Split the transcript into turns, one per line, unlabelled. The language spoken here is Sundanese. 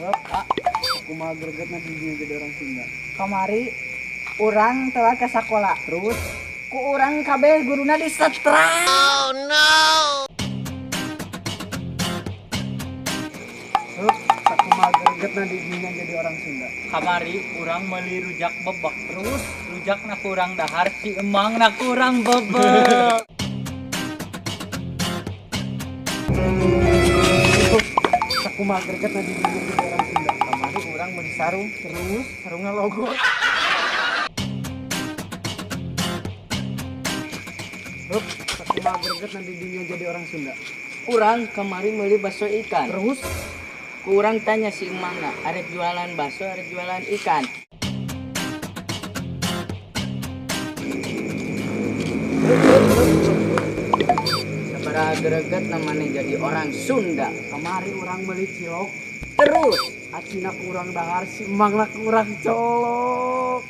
Hup, kumaha gregetna di dinya jadi orang Sunda.
Kamari urang telat ke sekolah.
Terus
ku urang kabeh guruna disetrap.
Hup, sakumaha gregetna di dinya jadi orang Sunda.
Kamari urang meuli rujak bebek. Terus rujakna kurang dahar, si emangna kurang bebek.
Hup, sakumaha gregetna di dinya jadi orang Sunda.
Kamari urang meuli sarung,
terus
sarungna logo.
Hup, sakumaha gregetna di dinya jadi orang Sunda.
Urang kamari meuli bakso ikan.
Terus
kurang tanya si emangna, arek jualan bakso, arek jualan ikan. Sabaraha greget namanya jadi orang Sunda.
Kamari urang meuli cilok.
Terus
acina kurang dahar, si emangna kurang colok.